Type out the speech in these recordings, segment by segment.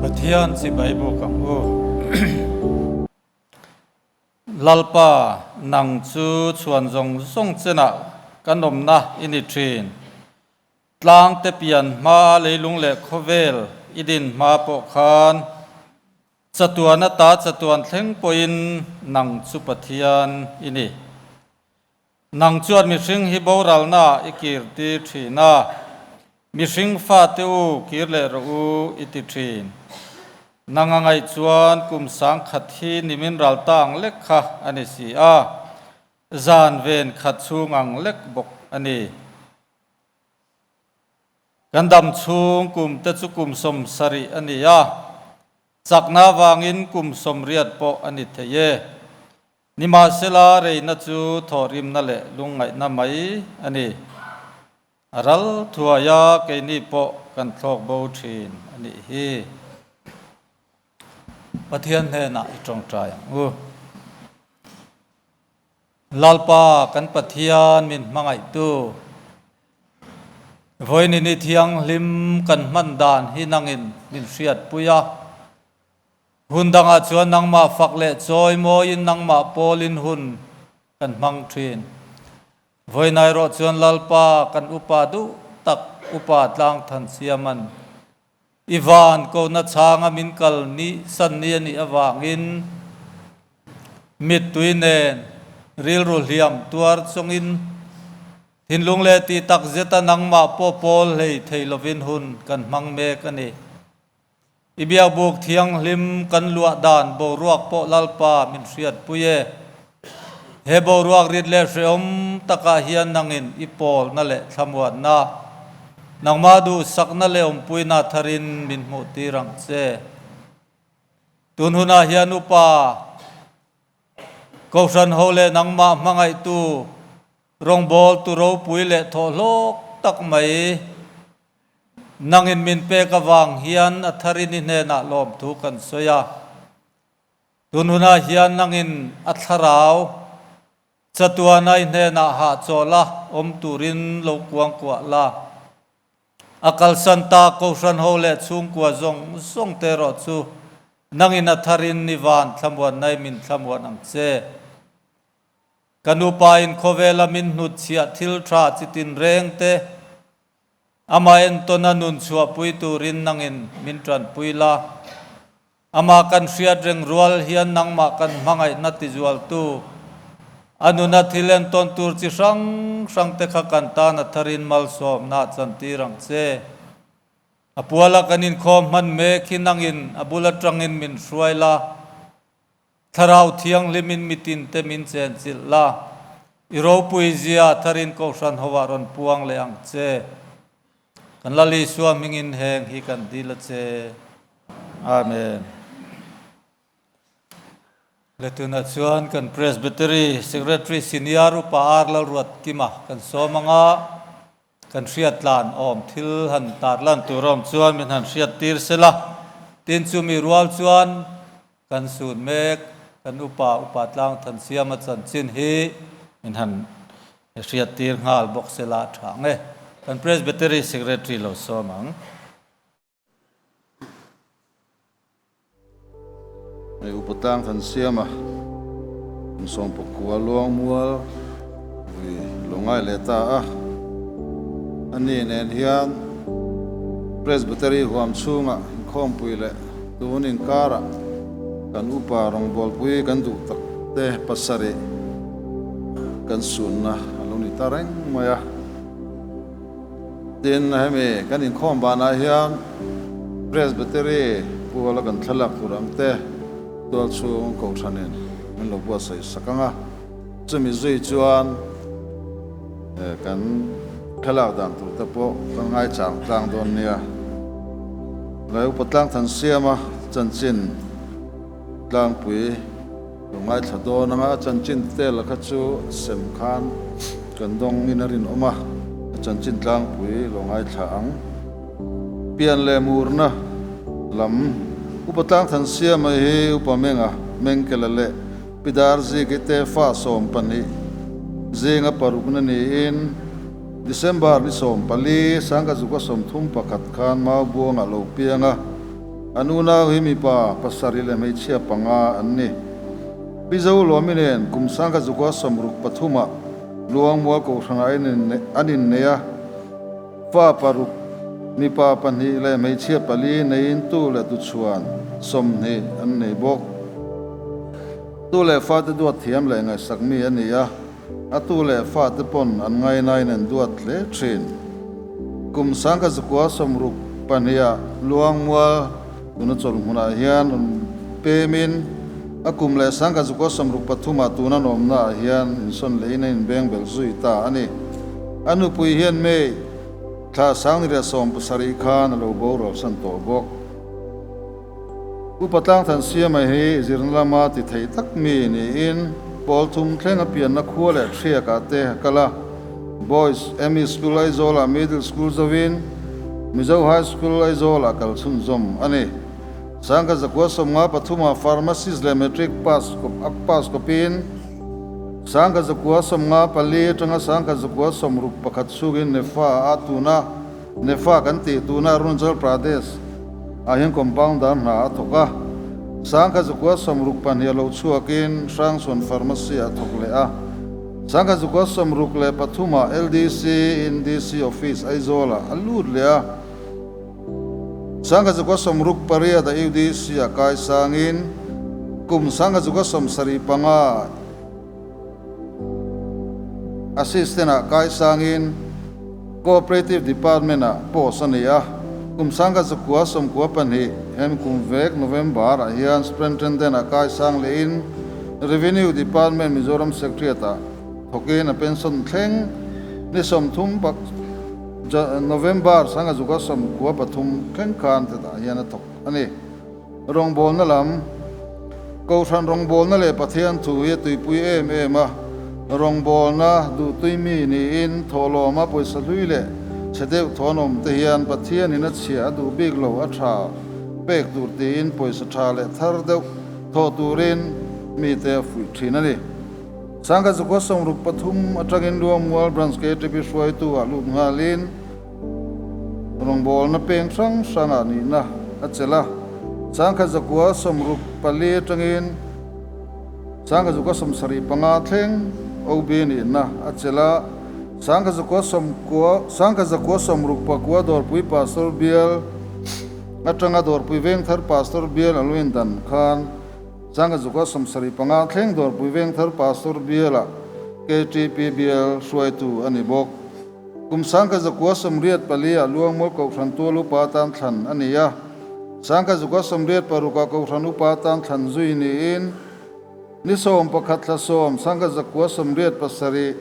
Pathian chibai buk ang u. Lalpa, nang chu chhuan zawng zawng chenah ka nawmna i ni thin. Tlang te pian hma leilung leh khawvel i din hma pawh khan chatuan ata chatuan thleng pawhin nang chu Pathian i ni. Nang chuan mihring hi boralna i kir tir thin a, mihring fate u kir leh rawh u i ti thin. Nang a ngaih chuan kum sangkhat hi nimin ral ta ang lek kha a ni si a, zan ven khat chhung ang lek bawk a ni. Kan dam chhung kum te chu kum 70 a ni a, chakna avangin kum 80 pawh a ni thei e. Nimahsela, reina chu thawhrimna leh lungngaihna mai a ni. A ral thuaia keini pawh kan thlawk bo thin a nih hi. Pathian hnenah i tawngtai ang u. Lalpa kan Pathian min hmangaihtu, vawiin ni thianghlim kan hman dan hi nangin min hriatpui a. Hun dangah chuan nangmah fak leh chawi mawiin nangmah pawlin hun kan hmang thin. Vawiin erawh chuan Lalpa kan upa duh tak upa tlang than siaman i van kona chhanga min kal ni san ni a nih avangin mittui nen rilru hliam tuar chungin thinlung leh tih tak zeta nangmah pawh pawl hlei thei lovin hun kan hmang mek a ni. I biakbuk thianghlim kan luah dan boruak pawh Lalpa min hriatpui e. He boruak rit leh hrehawm takah hian nangin i pawlna leh thlamuanna, nangmah duhsakna leh awmpuina tharin min hmuhtir ang che. Tun hunah hian upa, Kohhran ho leh nangmah hmangaihtu rawngbawl tu ropui leh thawhhlawk tak mai, Nangin min pek avang hian a tharin i hnenah lawmthu kan sawi a. Tun hunah hian nangin a thlarau chatuana i hnenah hahchawl a awm turin lo kuangkuah la. A kalsan ta Kohhran ho leh chhungkua zawng zawng te erawh chu nangin a tharin i van thlamuan nai min thlamuan ang che. Ka nupa in khawvela min hnutchhiah thil tha chitin reng te, Amah entawna nun chhuahpui turin nangin min tanpui la. Amah kan hriat reng rual hian nangmah kan hmangaihna tizualtu, a nuna thil entawn tur chi hrang hrang te kha kan tan a tharin malsawmna chantir ang che. A puala kan inkhawm hman mek hi nangin a bul atangin min hruai la. Thlarau Thianghlimin mitin te min chenchilh la, i ropui zia tharin Kohhran hovah rawn puang leh ang che. Kan Lal Isua hmingin heng hi kan dil a che. Amen. Letunah chuan kan Presbytery Secretary Senior Upa R. Lalruatkima kan sawm anga kan hriat tlan awm thil han tarlan tur awm chuan min han hriat tir sela. Tin chumi rual chuan Kan sun mek, kan upa upa tlang than siama chanchin hi min han hriat tir nghal bawk se la tha ang e. Kan Presbytery Secretary lo sawm ang. Hei upa tlang than siama kum 19 luang mual vui lo ngai leh ta a. Ani nen hian Presbytery huam chhungah inkhawmpui leh Tun inkarah kan upa rawngbawlpui kan duh tak te pasarih kan sunna a lo ni ta reng mai a. Tin, hemi kan inkhawm banah hian Presbytery puala kan thlalak tur ang te tual chhung kohhranin min lo buatsaih sak ang a. Chumi zui chuan kan thlalak dan tur te pawh kan ngaichang tlang dawn nia. Lai upa tlang than siama chanchin tlangpui lo ngaithla dawn anga a chanchin tel kha chu sem khan kan dawng in a rinawm a, a chanchin tlangpui lo ngaithla ang. Pian leh murna lam upa tlang than siama hi upa menga mengkela leh Pidar Ziki te fa 12 zinga parukna niin December ni 14, 1931 khan Mau Buangah lo piang a. An unau hi mipa pasarih leh hmeichhia panga an ni. Pi Zolawmi nen kum sangkhat zukua 63 ah Luangmual Kohhranah an innei a, fa paruk, mipa pahnih leh hmeichhia pali neiin tu leh tuchhuan 20 an nei bawk. Tu leh fate duat thiam leh ngaihsak mi a ni a, a tu leh fate pawn an ngainain an duat hle thin. Kum 1962 ah Luangmual tuna chawlh hmunah hian rawn pemin a kum leh 1963 ah tuna nawmna ah hian insawn lehin a inbeng belh zui ta a ni. A nupui hian May thla 2017 khan a lo boralsan tawh bawk. Upa Tlangthansiama hi zirna lama ti thei tak mi niin pawl thum thleng a pianna khua leh hriakah te a kal a. Boys ME School Aizawlah Middle School zovin Mizo High School Aizawlah kal chhunzawm a ni. 1953 ah Pharmacist leh Matric pass a pass kawpin 1954 atanga 1961 chhungin NEFA a tuna NEFA kan tih tuna Arunachal Pradesh ah hian compounder hna a thawk a. 1962 a lo chhuakin Hrangchhuan Pharmacy ah a thawk leh a. 1963 ah LDC in DC Office Aizawl ah a lut leh a. 1968 ah UDC ah kai sangin kum 1975 Assistant ah kai sangin Cooperative Department ah post a nei a. Kum 1992 hem kum vek November ah hian Superintendent ah kai sang lehin Revenue Department Mizoram Secretariat ah thawkin a pension thleng ni 30 November 1993 thleng khan hetah hian a thawk a ni. Rawngbawlna lam, Kohhran rawngbawlna leh Pathian thu hi a tuipui em em a, rawngbawlna duhtui mi niin thawhlawma pawisa hlui leh chhe deuh thawn awm te hian Pathianin a chhia a duh bik lo a tha pek tur tiin pawisa tha leh thar deuh thawh turin mite a fuih thin a ni. 1963 atangin Luangmual Branch KTP hruaitu ah lut nghalin, Rawngbawlna peng hrang hrangah nihna a chelh a, 1964 atangin 1975 thleng OB nihna a chelh a, 1969 Dawrpui Pastor Bial atanga Dawrpui Vengthar Pastor Bial a luin dan khan 1975 thleng Dawrpui Vengthar Pastor Bialah KTP Bial hruaitu a ni bawk. Kum 1984 ah Luangmual Kohhran tual upa atan thlan a ni a, 1986 ah Kohhran upa atan thlan zui niin ni 11 thla 10, 1987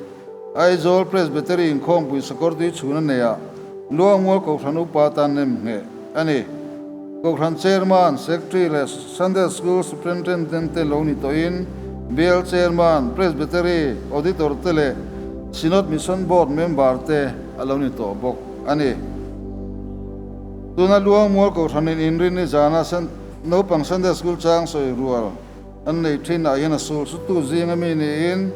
Aizawl Presbytery inkhawmpui Sakawrdui chhun a nei ah Luangmual Kohhran upa atan nem ngheh a ni. Kohhran Chairman, Secretary leh Sunday School Superintendent te lo ni tawhin Bial Chairman, Presbytery Auditor te leh Synod Mission Board member te a lo ni tawh bawk a ni. Tuna Luangmual Kohhranin inrinni zana naupang Sunday School chang sawi rual an nei thin ah hian a sul sutu zinga mi niin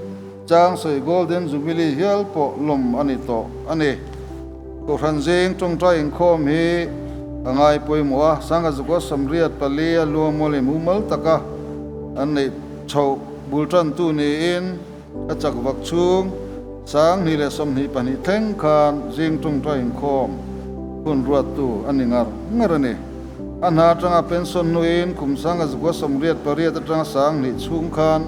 chang sawi Golden Jubilee hial pawh lawm a ni tawh a ni. Kohhran zing tawngtai inkhawm hi a ngai pawimawh a, 1984 a Luangmual in mumal taka an neih chhoh bul tantu niin, A chak vak chhung 2022 thleng khan zing tawngtai inkhawm hun ruattu a ni ngar ngar a ni. A hna atanga pension hnuin kum 1988 atanga 2000 chhung khan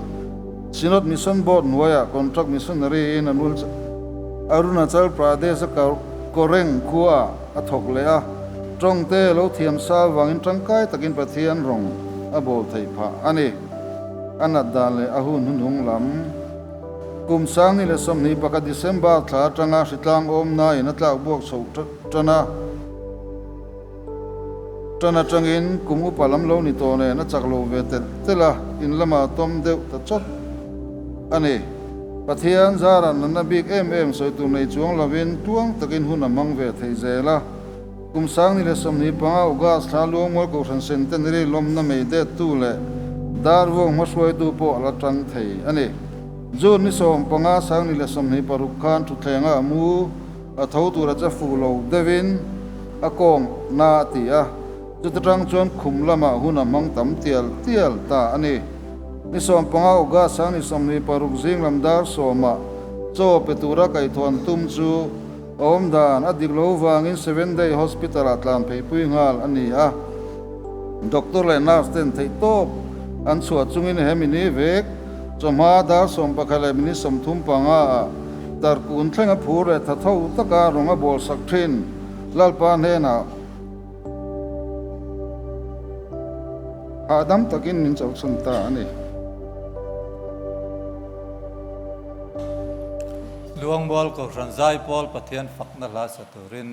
Synod Mission Board hnuaiah contract missionary in Arunachal Pradesh a Koreng khuaah a thawk leh a, tawngte lo thiam sa avangin tangkai takin Pathian rawng a bawl theih phah a ni. A nat dan leh a hun hunhung lam. Kum 2021 December thla atanga hritlang awmnain a tlak buak chhoh tan a, tan atangin kum upa lam lo ni tawh nen a chak lo ve telh telh a, in lamah a tawm deuh ta chawt a ni. Pathian zaran natna bik em em sawi tur nei chuang lovin tuang takin hun a hmang ve thei zel a. Kum 2025 August thla Luangmual Kohhran Centenary lawmna mei dettu leh Darvuang hmahruaitu pawh a la tang thei a ni. June ni 15 2026 khan thutthlengah a mu a tho tur a che fuh lo deuhin a kawng na a ti a. Chuta tang chuan khum lamah hun a hmang tam tial tial ta a ni. Ni 15 August a ni 26 zing lam dar sawmah chaw pe tura kaihthawh tum chu a awm dan a dik lo vangin Seven Day Hospital ah tlan pheipui nghal a ni a. Doctor leh nurse ten theih tawp an chhuah chungin he mini vek chawhma dar 11 leh minute 35 ah tarkun thlenga phur leh tha tho taka rawng a bawl sak thin Lalpa hnenah hahdam takin min chauhchhan ta a ni. Luangmual Kohhran Zaipawl Pathian fakna hla sa turin.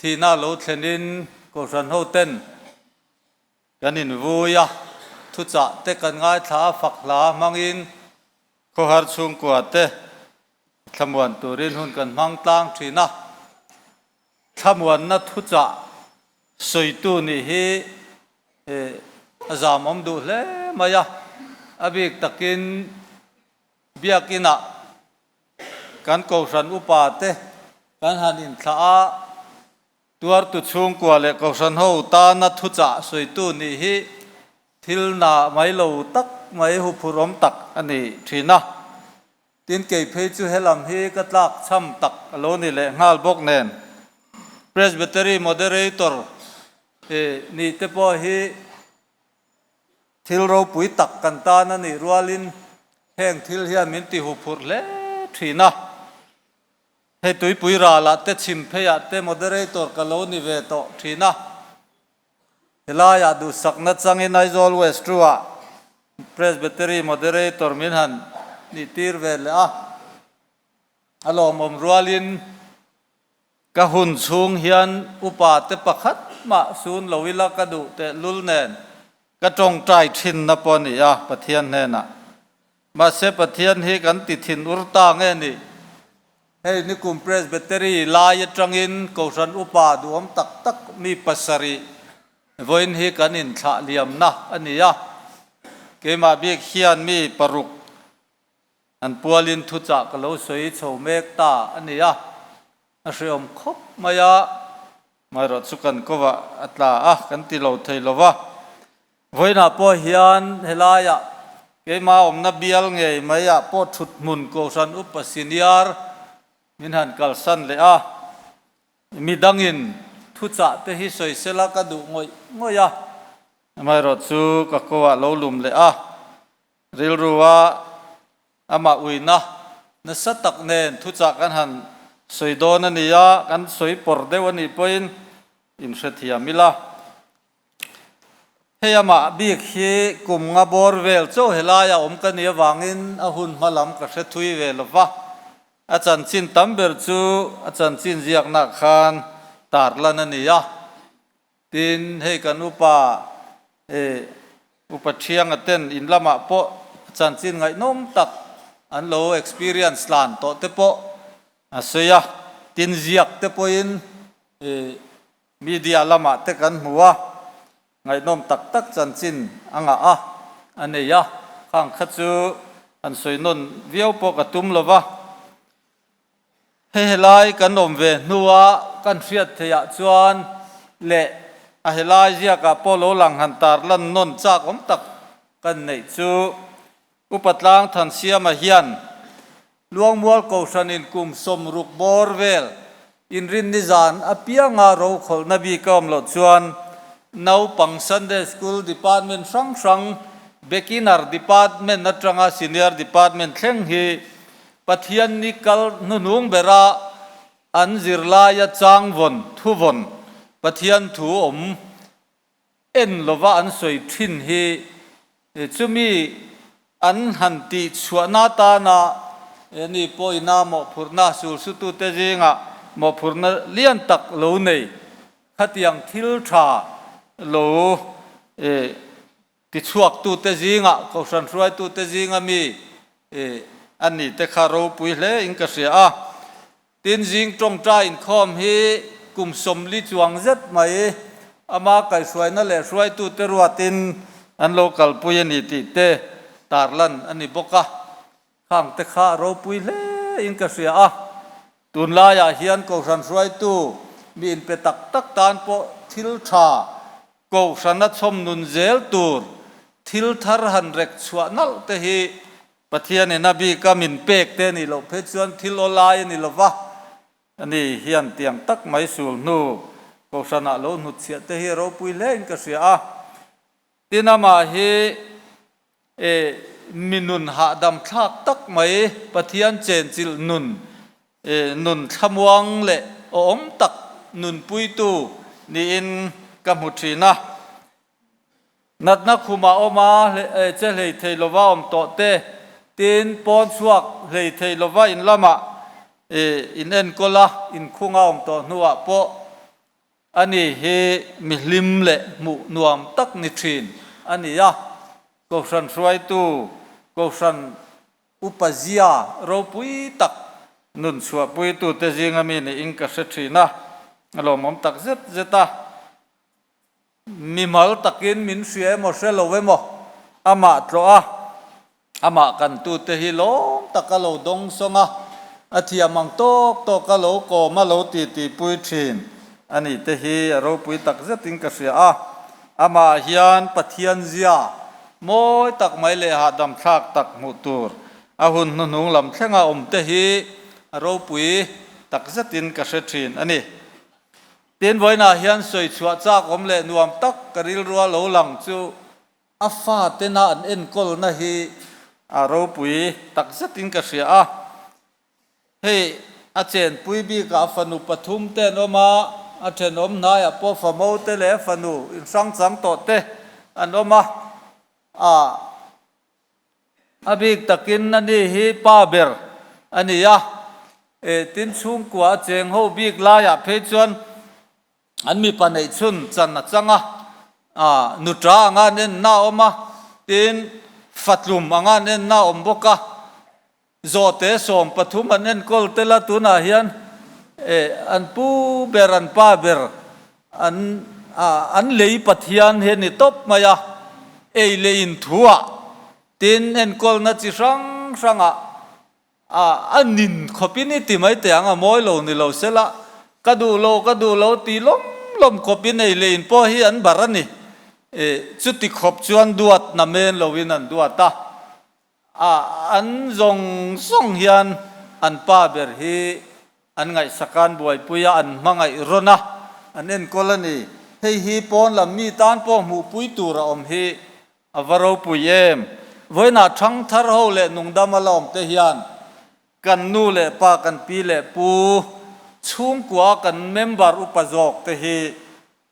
Thihna lo thlenin Kohhran hoten kan invui a, thuchah te kan ngaithla a, fak hla hmangin khawhar chhungkua te thlamuan turin hun kan hmang tlang thin a. Thlamuanna thuchah sawitu nih hi a zamawm duh hle mai a, a bik takin Biakinah kan Kohhran upa te kan han inthlah a, tuartu chhungkua leh Kohhran ho tana thuchah sawitu nih hi thil na mai lo tak mai huphurh awm tak a ni thin a. Tin, kei phei chu helam hi ka tlak chham tak a lo ni leh nghal bawk nen Presbytery Moderator nih te pawh hi Thil ropui tak kan tan a nih rualin heng thil hian min ti huphurh hle thin a. Hei tuipui ralah te chhim pheiah te moderator ka lo ni ve tawh thin a. Helaiah duhsakna changin Aizawl West Two-ah Presbytery moderator min han nih tir ve leh a. A lawmawm rualin Ka hun chhung hian upa te pakhat mah sun lo ila ka duh teh lul nen ka tawngtai thinna pawh a ni a Pathian hnenah. Mahse Pathian hi kan ti thin ur ta nge ni? Hei nikum Presbytery lai atangin Kohhran upa duhawm tak tak mi pasarih vawiin hi kan inthlah liamna a ni a. Keimah bik hian mi paruk An pualin thuchah ka lo sawi chho mek ta a ni a, a hreawm khawp mai a, amaherawh chu kan kovah a tla a, kan ti lo thei lo va. Vawiinah pawh hian helaiah keimah awmna bial ngei maiah pawh thut hmun Kohhran Upa Senior min han kalsan leh a, midangin thuchah te hi sawi sela ka duh ngawih ngawih a, amaherawh chu ka kovah lo lum leh a. Rilrua amah uina nasa tak nen thuchah kan han sawi dawn a ni a, kan sawi pawr deuh a nih pawhin inhrethiam ila. Hei amah bik hi kum nga bawr vel chaw helaia awm ka nih avangin a hun hma lam ka hre thui ve lo va, a chanchin tam ber chu a chanchin ziaknah khan tarlan a ni a. Tin, hei kan upa eh Upa Thianga ten in lamah pawh chanchin ngaihnawm tak an lo experience tlan tawh te pawh a sawi a, tin ziak te pawhin eh media lamah te kan hmu a, ngaihnawm tak tak chanchin a ngah a, a nei a, khang kha chu han sawi nawn viau pawh ka tum lo va. Hei helai kan awm ve hnua kan hriat theihah chuan leh a helai ziakah pawh lo lang han tar lan nawn chak awm tak kan neih chu Upa Tlang Thansiama hian Luangmual Kohhranin kum 60 bawr vel inrinni zan apianga rokhawlhna bik a awm loh chuan naupang Sunday School Department hrang hrang Beginner Department atanga Senior Department thleng hi Pathian ni kal hnuhnung bera an zirlaia changvawn, thuvawn, Pathian thu awm en lova an sawi thin hi chumi an han tih chhuahna atana ni pawhina mawhphurhna sulsutute zingah mawhphurhna lian tak lo nei khatiang thil tha lo Tichhuaktute zingah, Kohhran hruaitute zinga mi a ni te kha ropui hle in ka hria a. Tin, zing tawngtai inkhawm hi kum 40 chuang zet mai ama kaihhruaina leh hruaitute ruatin an lo kalpui a ni tih te tarlan a ni bawk a. Khang te kha ropui hle in ka hria a. Tunlaiah hian Kohhran hruaitu mi inpe tak tak tan pawh thil tha Kohhrana chhawm nun zel tur thil thar han rek chhuah nalh te hi Pathianin a bika min pek te nih loh phei chuan thil aw lai a ni lo va, ani hian tiang tak mai sul hnu Kohhranah lo hnutchhiah te hi ropui hle in ka hria a. Tin amah hi e mi nun hahdam thlak tak mai Pathian chenchilh nun e nun thlamuang leh awm tak nunpuitu niin ka hmu thin a. Natna khumah awm a che hlei thei lova awm tawh te, tin pawn chhuak hlei thei lova in lamah e in enkawl a, inkhung a awm tawh hnuah pawh. Ani hi mi hlim leh hmuh nuam tak ni thin a ni a, Kohhran hruaitu, Kohhran upa zia ropui tak nun chhuahpuitute zinga mi niin ka hre thin a, a lawmawm tak zet zet a. Mimal takin min hria emaw hre lo emaw amah tlawh a, Amah kan tute hi lawm taka lo dawng sawng a, a thiam ang tawk tawk a lo kawm a lo titi pui thin a nih te hi a ropui tak zetin ka hria a. Amah hian Pathian zia mawi tak mai leh hahdam thlak tak hmuh tur a hun hnuhnung lam thlenga awm te hi a ropui tak zetin ka hre thin a ni. Tin, vawiinah hian sawi chhuah chak awm leh nuam tak ka rilrua lo lang chu A fatena an enkawlna hi a ropui tak zetin ka hria a. Hei a chenpui bikah a fanu pathum te an awm a, a thenawm hnaiah pawh famo te leh a fanu inhrang chang tawh te an awm a. A a bik takin ani hi pa ber a ni a. E tin chhungkua a cheng ho bik laiah phei chuan An mipa neih chhun chan a chang a, ah nuṭa anga an enna a awm a, tin fatlum anga an enna a awm bawk a. Zawhte 13 an enkawl tel a, tunah hian eh an pu ber an pa ber an ah an lei Pathian hi a ni tawp mai a, ei leh inthuah tin enkawlna chi hrang hrangah A, a nin khawpin i ti mai teh ang, a mawi lo ni lo sela, ka duh lo, ka duh lo ti lawm lawm khawpin ei leh in pawh hi an bar a ni. E, chuti khawp chuan duat na men loin an duat a, a, an zawng zawng hian an pa ber hi an ngaihsak a, an buaipui a, an hmangaih rawn a, an enkawl a ni. Hei hi pawn lam mi tan pawh hmuhpui tur a awm hi. A va ropui em! Vawiinah thangthar ho leh nungdam a la awm te hian kan nu leh pa, kan pi leh pu, chhungkua kan member upa zawk te hi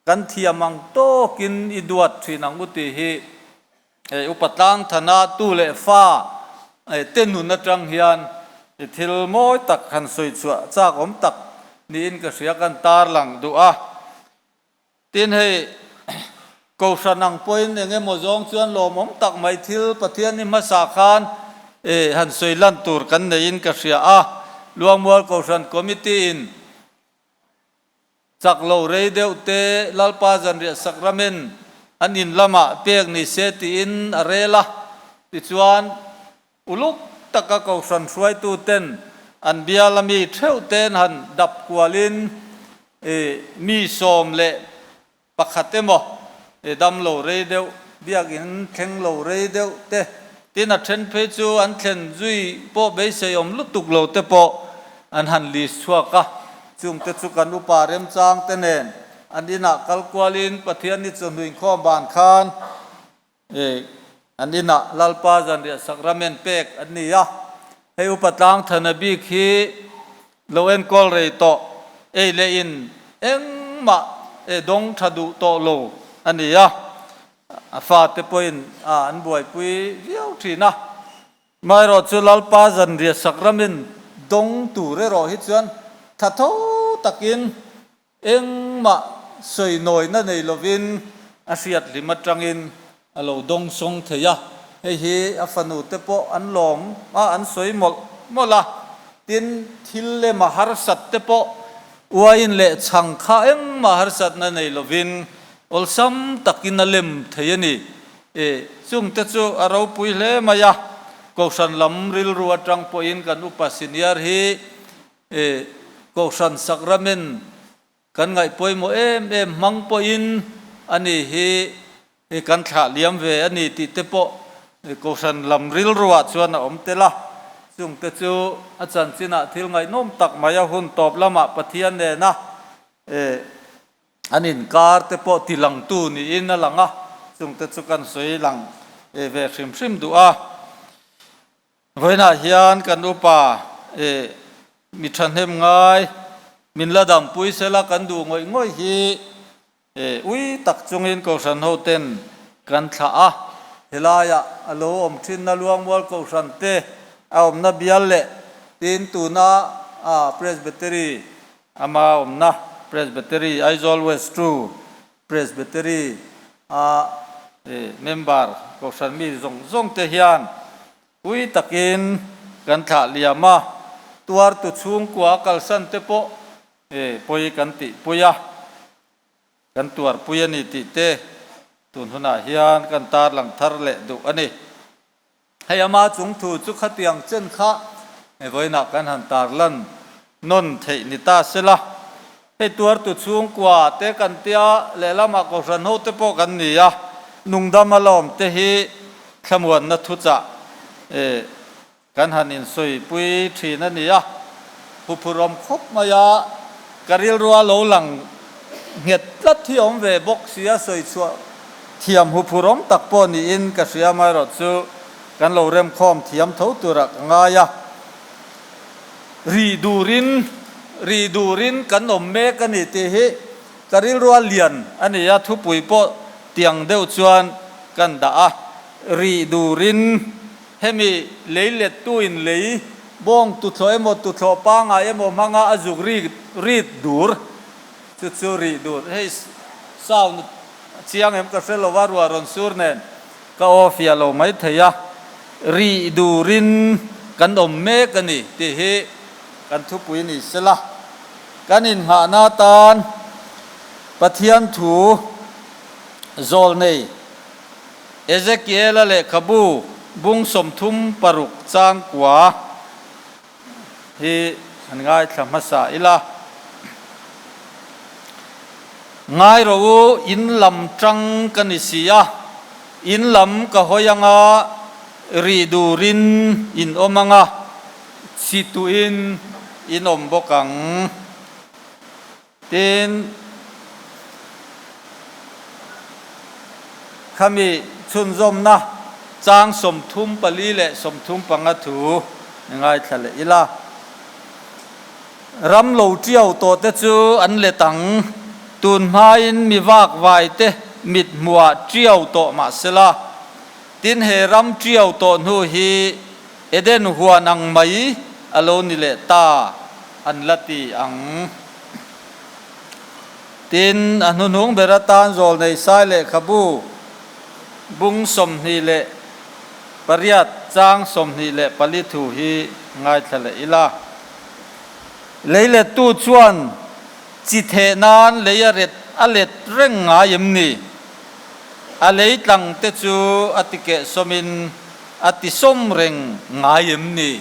kan thiam ang tawkin i duat thin ang u tih hi hei upa tlang thana tu leh fa te nun atang hian i thil mawi tak han sawi chhuah chak awm tak niin ka hria kan tarlang duh a. Tin hei, Kohhran ang pawhin eng emaw zawng chuan lawmawm tak mai thil Pathian ni hmasa khan eh han sawi lan tur kan neiin ka hria a. Luangmual Kohhran Committee in chak lo rei deuh te Lalpa zanriah sakramen an in lamah pek ni se tiin a rel a. Tichuan uluk taka Kohhran hruaitu ten an bial ami theuh ten han dap kualin I mi 11 emaw i dam lo rei deuh, biakinn thleng lo rei deuh te, tin a then phei chu an thlen zui pawh beisei awm lutuk lo te pawh an han list chhuak a. Chungte chu kan upa remchang te nen an inah kal kualin Pathian ni chawhnu inkhawm ban khan I an inah Lalpa zanriah sakramen pek an ni a, hei upa tlang thana bik hi lo enkawl rei tawh ei leh in engmah e dawng tha duh tawh lo a ni a, a fate pawhin a an buaipui viau thin a. Amaherawh chu Lalpa zanriah sakramen dawng tur erawh hi chuan tha tho takin Engmah sawi nawina nei lovin a hriat hlim atangin a lo dawng sawng thei a, hei hi a fanu te pawh an lawm a, an sawi mawlh mawlh a, tin thil lema harsat te pawh uain leh chhang kha engmah harsatna nei lovin awlsam takin a lem thei a ni. E, chungte chu a ropui hle mai a, Kohhran lam rilru atang pawhin kan upa senior hi E, Kohhran sakramen kan ngaih pawimawh em em hmang pawhin a ni hi i kan thlah liam ve a ni tih te pawh Kohhran lam rilruah chuan a awm tel a. Chungte chu a chanchinah thil ngaihnawm tak mai a hun tawp lamah Pathian nena e an inkar te pawh tilangtu niin a lang a, chungte chu kan sawi lang ve hrim hrim duh a. Vawiinah hian kan upa eh mi thahnem ngai min la dampui sela kan duh ngawih ngawih hi eh ui tak chungin Kohhran ho ten kan thlah a. Helaiah a lo awm thinna Luangmual Kohhran te a awmna bial leh tin tuna ah Presbytery ama awmna. Presbytery Aizawl West ii Presbytery a member kohhran mi zawng zawng te hian pui takin kan thlah liam a, tuartu chhungkua kalsan te pawh pawi kan tihpui a. Kan tuarpui a ni tih te tun hunah hian kan tarlang thar leh duh a ni. Hei ama chung thu chu khatiang chen kha vawiinah kan han tarlan nawn theih ni ta se la. Hei tuartu chhungkua te kan tia lehlamah kohhran ho te pawh kan ni a, nungdam alawm te hi thlamuanna thuchah Kan han insawipui thin a ni a, huphurhawm khawp mai a, ka rilrua lo lang nghet tlat hi awm ve bawk si a, sawi chhuah thiam huphurhawm tak pawh niin ka hria amaherawh chu kan lo remkhawm thiam tho turah ka ngai a, ri durin ri durin kan awm mek a ni tih hi ka rilrua lian a ni a, thupui pawh tiang deuh chuan kan dah a, ri durin. Hemi lei lettu in lei bawng tuthlawh emaw tuthlawh pangai emaw hmanga a zuk ri rit dur chu chu rih dur. Hei sound chiang em ka hre lo a, ruah rawn sur nen ka aw fiah lo mai thei a, rih durin kan awm mek a ni tih hi kan thupui ni sela. Kan inngahna atan Pathian thu zawl nei. Ezekiela lehkhabu bung 36 chang kua hi an ngaithla hmasa ila. Ngai rawh u, in lam tang ka ni si a, in lam ka hawi anga rih durin in awm anga, chhi tuin in awm bawk ang. Tin, khami chhunzawmna chang 34 leh 35 thu i ngaithla leh ila. Ram lo tiau tawh te chu an let ang, tun hmain mi vak vai te mit hmuah tiau tawh mah sela. Tin, he ram tiau tawh hnu hi Eden huan ang mai a lo ni leh ta an la ti ang. Tin, a hnuhnung ber atan Zawlnei Sai lehkhabu bung 28 chang 24 thu hi ngaithla leh ila. Leilettu chuan chi theh nan lei a ret a let reng ngai em ni? A lei tlang te chu a tikeh sawmin A ti sawm reng ngai em ni?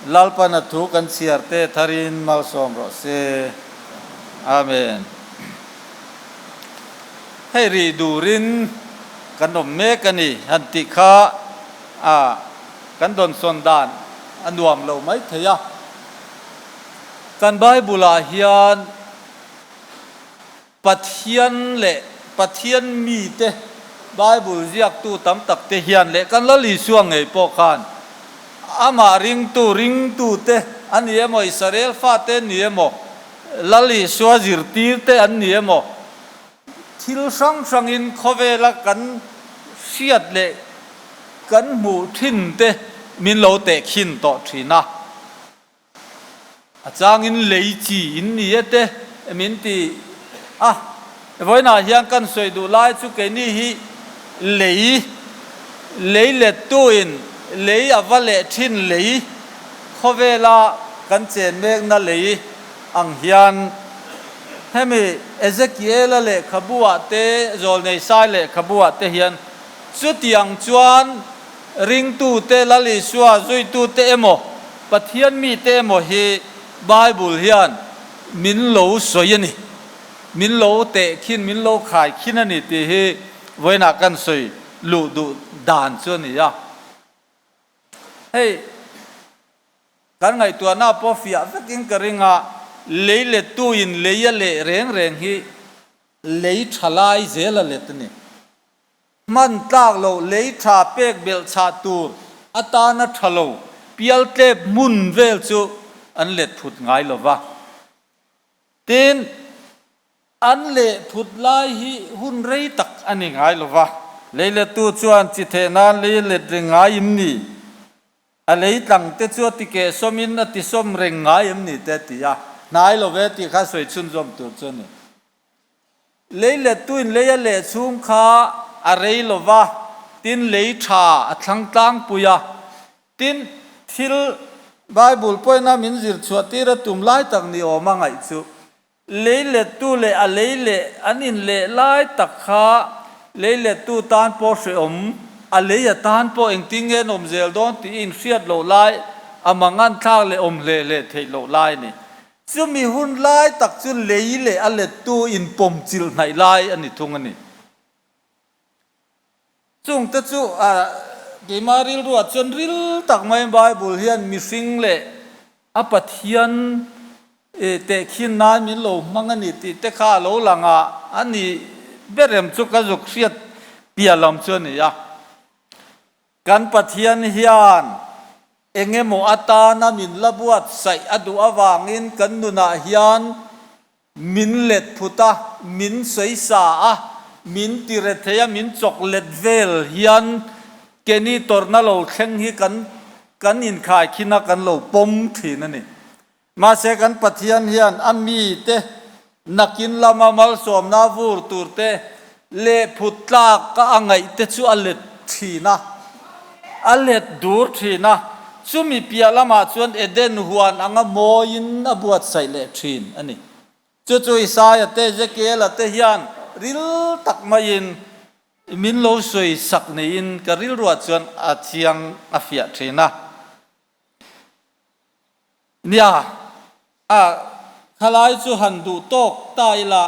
Lalpan a thu kan chhiar te tharin malsawm rawh se. Amen. Hei rih durin kan awm mek a ni han tih kha a kan dawnsawn dan a nuam lo mai thei a. Kan Bible ah hian Pathian leh Pathian mite Bible ziaktu tam tak te hian leh kan Lal Isua ngei pawh khan amah ringtu ringtute a ni emaw, Israel fate an ni emaw, Lal Isua zirtirte an ni emaw, thil hrang hrangin khawvela kan hriat leh kan hmuh thinte min lo tehkhin tawh thin a. A changin lei chi in ni e te min ti a, vawiinah hian kan sawi duh lai chu keini hi lei, lei lettuin lei a va leh thin lei khawvela kan chen mekna lei ang hian hemi Ezekiela lehkhabu-ah te Zawlneisai lehkhabu-ah te hian chutiang chuan Ringtute, Lal Isua zuitute emaw, Pathian mite emaw hi Bible hian min lo sawi a ni, min lo tehkhin, min lo khaikhin a ni tih hi vawiinah kan sawi luh duh dan chu a ni a. Hei. Kan ngaihtuahna pawh fiah vekin ka ring a, lei lettuin lei a leh reng reng hi lei tha lai zel a let a ni. Hman tlak loh lei tha pek belh chhah tur atana tha lo pial tlep hmun vel chu an let phut ngai lo va. Tin, an leh phut lai hi hun rei tak a ni ngai lo va. Lei lettu chuan chi theh nan lei a let reng ngai im ni? A lei tlang te chu a ti keh sawmin a ti sawm reng ngai em ni te a ti a. Hnai lo ve tih kha sawi chhunzawm tur chu a ni. Lei lettuin lei a leh chhung kha a rei lo va, tin lei tha a thlang tlangpui a. Tin, thil Bible pawhin a min zir chhuah tir a tum lai tak ni awm a ngaih chu. Lei lettu leh a lei leh an inleh lai tak kha lei lettu tan pawh hrehawm, a lei a tan pawh engtin nge an awm zel dawn tih i inhriat loh lai, a mangan thlak leh awm hle hle theih loh lai a ni. Chumi hun lai tak chu lei leh a lettu inpawm chilh hnaih lai a ni thung a ni. Chungte chu keimah rilruah chuan ril tak maiin Bible hian mihring leh a Pathian tehkhin nan min lo hmang a ni tih te kha a lo lang a, a ni berem chu ka zuk hriat piah lam chu a ni a. Kan Pathian hian eng emaw atana min la buatsaih a duh avangin kan nunah hian Min let phut a, min sawi sa a, min ti re thei a, min chawk let vel hian Kenny tawrhna lo thleng hi kan kan inkhai khin a, kan lo pawm thin a ni. Mahse kan Pathian hian a mite nakin lama malsawmna vur tur te leh phut tlak a ngaih te chu a let thin a, a let dur thin a, chumi piah lamah chuan Eden huan anga mawiin a buatsaih leh thin a ni. Chu chu Isaia te, Ezekiela te hian ril tak maiin min lo sawi sak niin ka rilruah chuan a chiang a fiah thin a. Nia, a khalai chu han duh tawk ta ila.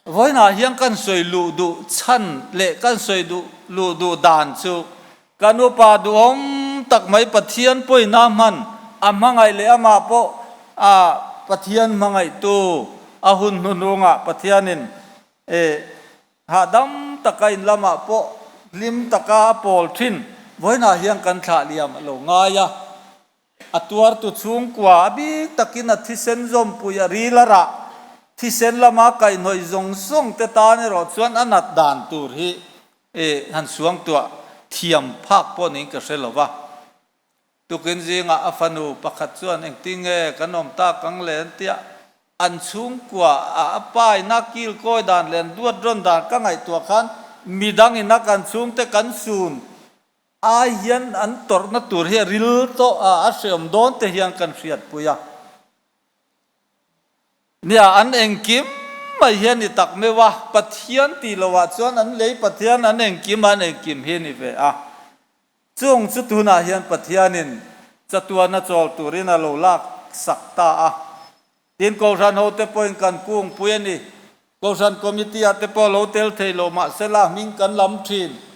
Vawiinah hian kan sawi luh duh chhan leh kan sawi duh luh duh dan chu kan upa duhawm tak mai Pathian pawina hman a hmangaih leh amah pawh a Pathian hmangaihtu a hun hnuhnungah Pathianin eh hahdam taka in lamah pawh hlim taka a pawl thin vawiinah hian kan thlah liam a lo ngai a. A tuartu chhungkua a bik takin a thisen zawmpui a ril a rah. Thisen lama kaihhnawih zawng zawng te tan erawh chuan a nat dan tur hi han suangtuah thiam phak pawh niin ka hre lo va. Tukin zingah a fanu pakhat chuan engtin nge kan awm tak ang le an tia an chhungkua a a paina kil kawi dan leh an duat rawn dan ka ngaihtuah khan midangin a kan chhungte kan sun Ai hian an tawrhna tur hi a ril tawh a, a hreawm dawn te hian kan hriatpui a. Nia, an engkim mai hi a ni tak meuh a, Pathian tih lohah chuan an lei Pathian an engkim a, an engkim hi a ni ve a. Chung chu tunah hian Pathianin chatuana chawl turin a lo lak sak ta a. Tin, Kohhran hote pawhin kan kungpui a ni. Kohhran Committee-ah te pawh lo tel thei lo mahsela hming kan lam thin.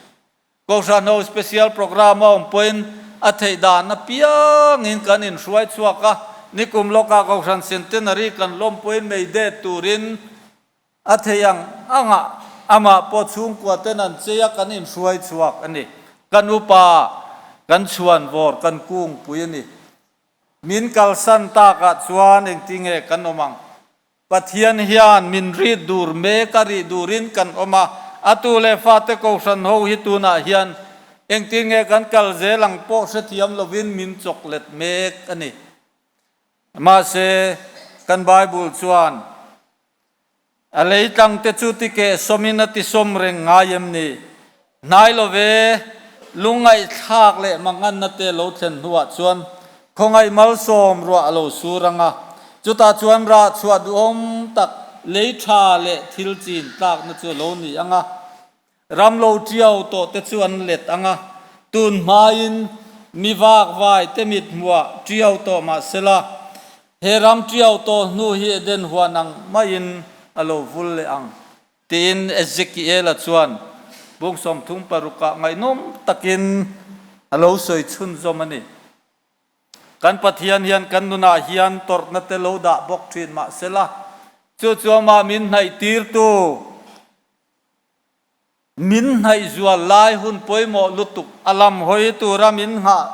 Kohhran ho special programme a awm pawhin a theih dan apiangin kan inhruai chhuak a, nikum lawkah Kohhran Centenary kan lawmpuiin mei det turin a theih ang angah amah pawh chhungkua ten an chei a kan inhruai chhuak a ni. Kan upa kan chhuan vawr kan kungpui a ni. Min kalsan takah chuan engtinge kan awm ang? Pathian hian min ri dur mek a rih durin kan awm a, a tu leh fate Kohhran ho hi tunah hian engtin nge kan kal zel ang pawh hrethiam lovin min chawk let mek a ni. Mahse, kan Bible chuan a lei tlangte chu tikeh sawmin a tisawm reng ngai em ni? Hnai lo ve, lungngaihthlak leh manganna te lo thlen hnuah chuan khawngaih malsawm ruah a lo sur ang a, chutah chuan rah chhuah duhawm tak lei tha leh thil chin tlakna chu a lo ni ang a, ram lo tiau tawh te chu an let ang a, tun hmain mi vakvai te mit hmuah tiau tawh mah sela, he ram tiau tawh hnu hi Eden huan ang maiin a lo vul leh ang. Tiin Ezekiela chuan bung 36 ah ngaihnawm takin a lo sawi chhunzawm a ni. Kan Pathian hian kan nunah hian tawrhna te lo dah bawk thin mahsela, chu chu amah min hnaihtirtu, min hnaihzual lai hun pawimawh lutuk a lam hawi tura min nghah,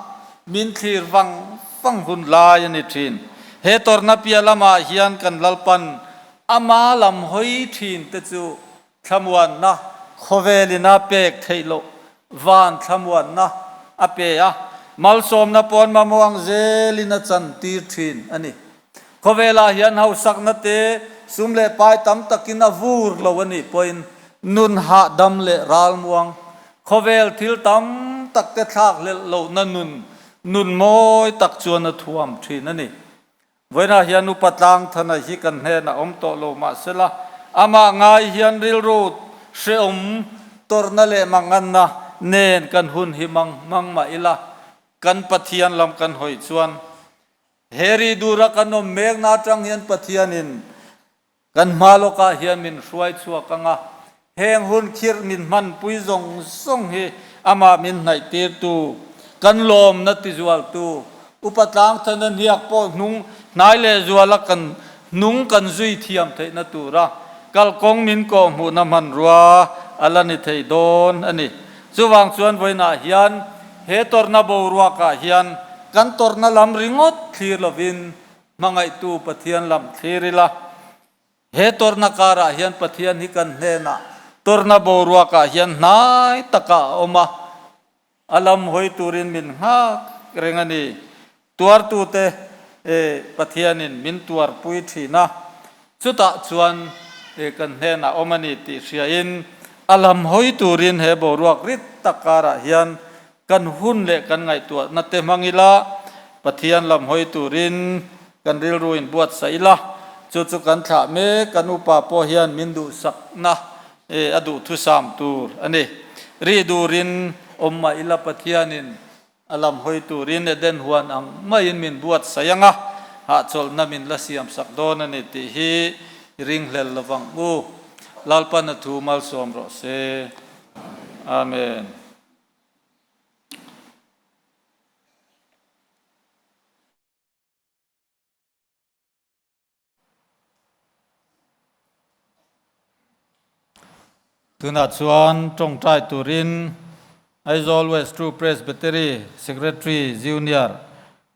min thlir vang vang hun lai a ni thin. He tawrhna piah lamah hian kan Lalpan Ama lam hawi thin te chu thlamuanna khawvelin a pek theih loh van thlamuanna a pe a, malsawmna pawn mamawh ang zelin a chantir thin a ni. Khawvelah hian hausakna te, sum leh pai tam takin a vur lo a nih pawhin nun hahdam leh ralmuang, khawvel thil tam tak te thlakhlelh lohna nun, nun mawi tak chuan a thuam thin a ni. Vawiinah hian Upa Tlangthana hi kan hnenah awm tawh lo mahsela, amah ngai hian rilru hrehawm tawrhna leh manganna nen kan hun hi mang mang mah ila, kan Pathian lam kan hawi chuan he ri dura kan awm mekna atang hian Pathianin Kan hma lawkah hian min hruai chhuak ang a, heng hun khirh min hmanpui zawng zawng hi amah min hnaihtirtu, kan lawmna tizualtu, Upa Tlangthana hniak pawh hnung hnai lehzuala kan hnung kan zui thiam theihna tura kalkawng min kawhhmuhna hmanrua a la ni thei dawn a ni. Chuvang chuan vawiinah hian he tawrhna boruakah hian kan tawrhna lam ringawt thlir lovin Hmangaihtu Pathian lam thlir ila, he tawrhna karah hian Pathian hi kan hnenah tawrhna boruakah hian hnai takah a awm a, a lam hawi turin min nghak reng a ni. Tuartute Pathianin min tuarpui thin a, chutah chuan kan hnenah awm a ni tih hriain a lam hawi turin he boruak rit tak karah hian Kan hun leh kan ngaihtuahna te hmang ila, Pathian lam hawi turin kan rilru in buatsaih ila, chu chu kan thlah mek, kan upa pawh hian min duhsakna a duhthusam tur a ni. Ri durin awm mah ila Pathianin a lam hawi turin Eden huan ang maiin min buatsaih ang a, hahchawlhna min la siamsak dawn a ni tih hi i ringhlel lovang u. Lalpan a thu malsawm rawh se. Amen. Tunah chuan tawngtai turin Aizawl West True Presbytery Secretary Junior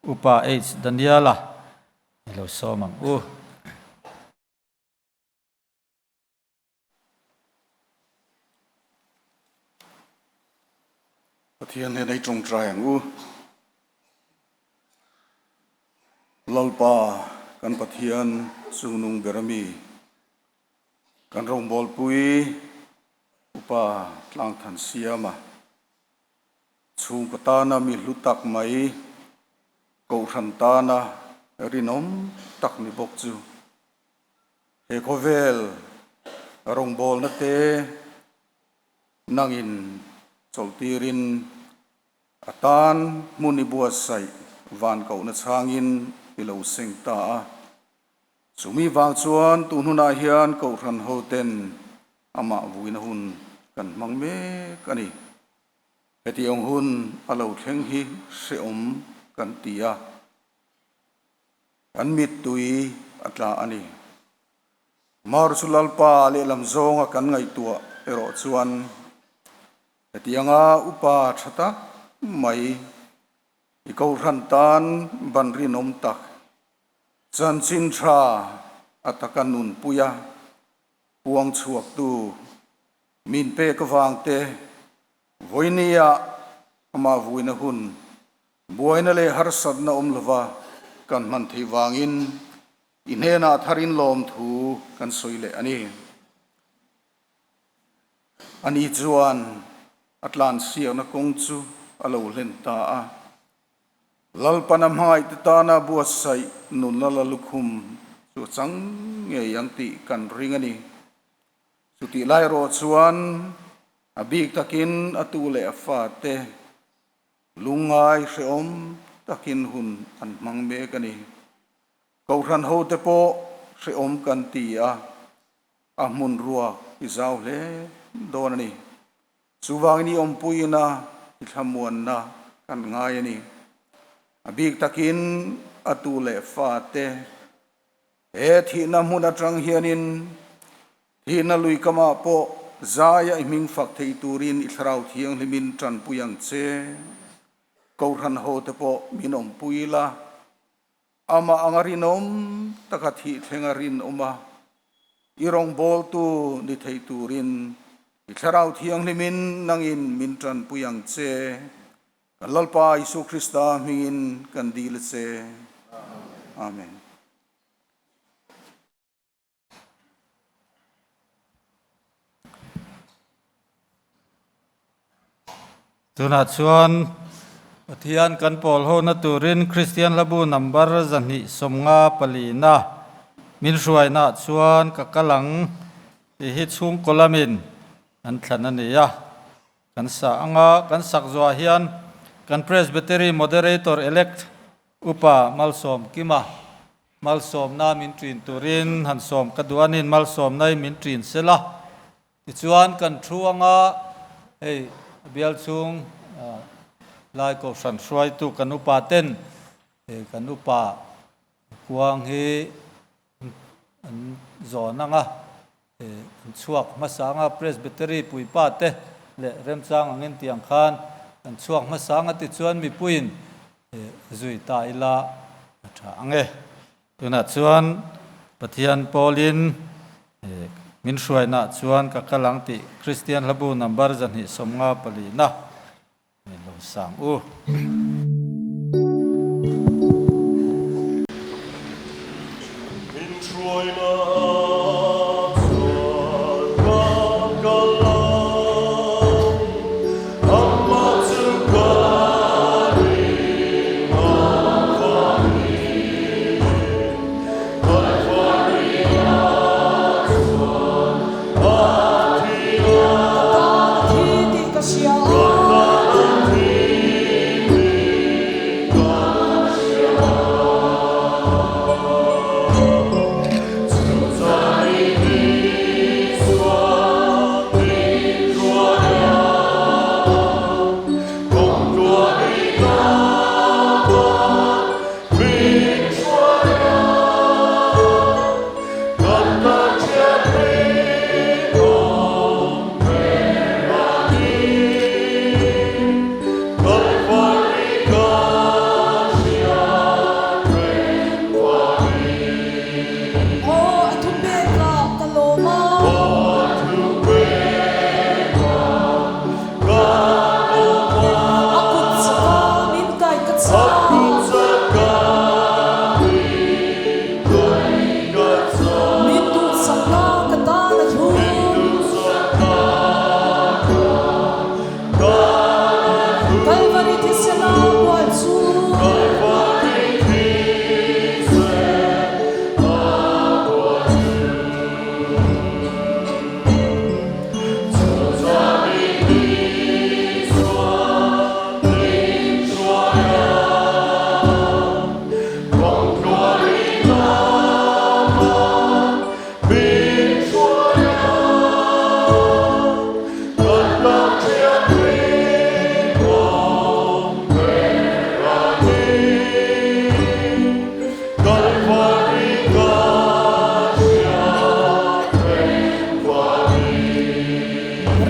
Upa H Daniela i lo sawm ang u. Pathian hian ei tawngtai ang u. Lalpa kan Pathian chungnung ber ami, kan rawngbawlpui Upa Tlangthan Siama chhungkaw tana mi hlu tak mai, Kohhran tana rinawm tak ni bawk chu He khawvel rawngbawlna te nangin chawlhtirin a tan hmun i buatsaih van kohna chhangin i lo seng ta a. Chumi vang chuan tun hunah hian Kohhran hoten amah vuina hun kan hmang mek a ni. Hetiang hun a lo thleng hi hrehawm kan ti a. Kan mittui a tla a ni. Mar chu Lalpa lehlam zawnga kan ngaihtuah erawh chuan hetianga upa tha tak mai i kohhran tan ban rinawm tak chanchin tha a taka nunpuia puang chhuaktu min pek avangte vawinia amah vuina hun Buaina leh harsatna awm lova kan hman theih vangin i hnenah tharin lawmthu kan sawi leh a ni. Ani chuan a tlansiakna kawng chu a lo hlen ta a. Lalpana hmangaihte tana buatsaih nunna la lukhum chu a chang ngei ang tih kan ring a ni. Chutih lai erawh chuan a bik takin a tu leh a fate Lungngai hrehawm takin hun an hmang mek a ni. Kohhran hote pawh hrehawm kan ti a, a hmun ruak i zau hle dawn a ni. Chuvangin i awmpuina, i thlamuanna kan ngai a ni. A bik takin a tu leh fate he thihna hmun atang hianin Thihna lui kamah pawh zaia i hming fak thei turin i Thlarau Thianghlimin tanpui ang che. Kohhran hote pawh min awmpui la, amah anga rinawm taka thih thlenga rinawm a, i rawngbawltu ni thei turin i Thlarau Thianghlimin nangin min tanpui ang che. Kan Lalpa Isu Krista hmingin kan dil a che. Amen. Tunah chuan Pathian kan pawl hona turin Kristian Hlabu number 254 min hruainaah chuan ka kal ang tih hi chhungkaw lamin an thlan a ni a. Kan sa anga kan sak zuah hian kan Presbytery Moderator Elect Upa Malsawm Kima malsawmna min ṭin turin han sawm ka duh a nin malsawmna hi min ṭin sela tichuan kan thu anga hei bial chhung lai kohhran hruaitu kan upa ten kan upa kuang hi an zawn anga An chhuak hmasa anga Presbytery puipa te leh remchang angin tiang khan an chhuak hmasa anga tichuan mipuiin zui ta ila a tha ang e. Tunah chuan Pathian pawlin min hruainaah chuan ka kal ang tih Kristian Hlabu number 254 na Min lo sang u. Min hruaina chuan ka kal ang, amah chu ka ring ang fangin. Kalvari-ah chuan a thi a. Ka tan a thi tih ka hria a. Ka tan a thi tih ka hria a. Chu chani ni chuan min hruai a. Kawng tluang i lama min hruai a. Aw, a thupek ah ka lawm a. A kut chaka min kai ka chak. Min duhsakna ka tan a hlu. Kalvari thisena bual chu.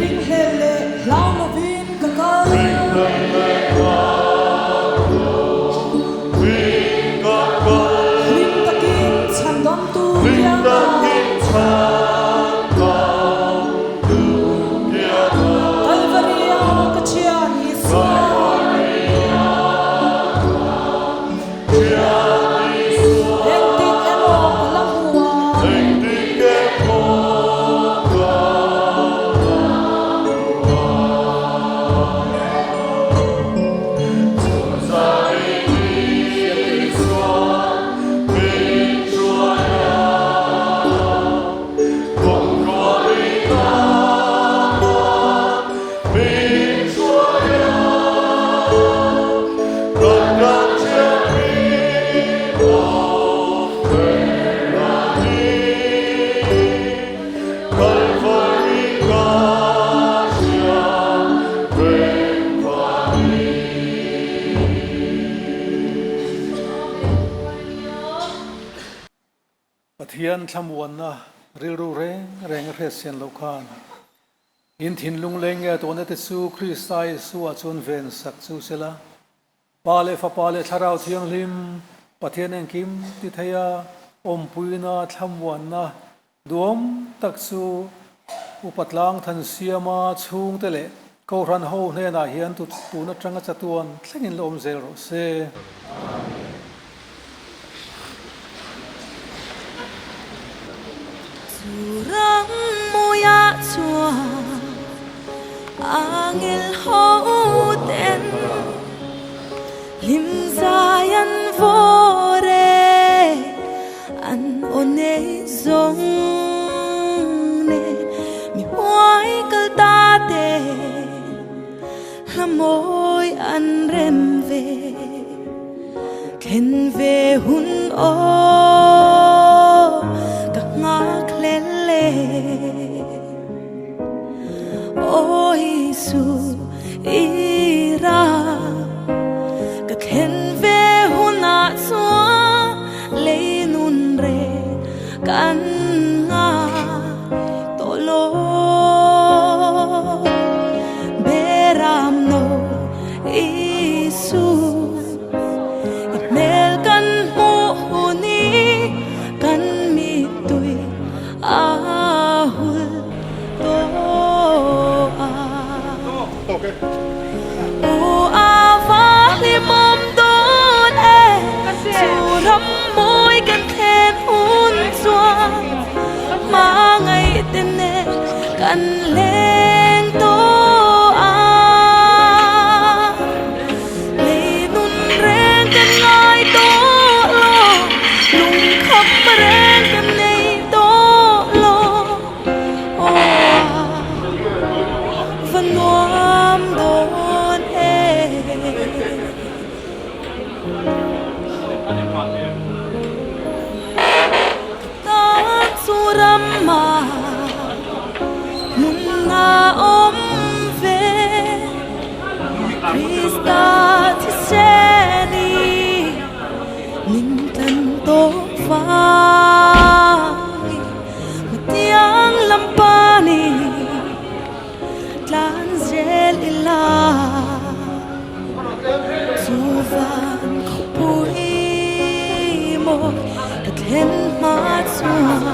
Ringhlel leh hlau lovin ka kal. Hlim takin chhandamtu kianga. Kalvaria ka thian Isua. Engtik emaw ka la hmu a. Pathian thlamuanna rilru reng reng a hriat sian loh khan in thinlung leng nge tawhna te chu Krista Isua chuan ven sak chu sela, Pa leh Fapa leh Thlarau Thianghlim, Pathian engkim ti theia awmpuina thlamuanna duhawm tak chu Upa Tlang Thansiama chhungte leh Kohhran ho hnenah hian tun atanga chatuan thlengin la awm zel rawh se. Chu ram mawiah chuan angel ho Hla mawi an rem ve Thlen ve hun aw ka nghak hlel e Aw Isu i ram ka thlen ve hunah chuan lei nun reng kan ngai tawh lo. Beram no Isu i hmel kan hmuh hun i kan mittui a hul tawh a. U a va hlimawm dawn e, chu ram mawi kan thlen hun chuan hmangaih te nen kan leng tawh a. Lei nun reng kan ngai tawh lo, lungkham reng kan nei tawh lo. Aw a va nuam dawn e. Ka tan chu ram ah hmun a awm ve, Krista thisen i min tlan tawh vangin Hmatiang lam panin tlan zel ila chu van khawpui maw ka thlen hma chuan.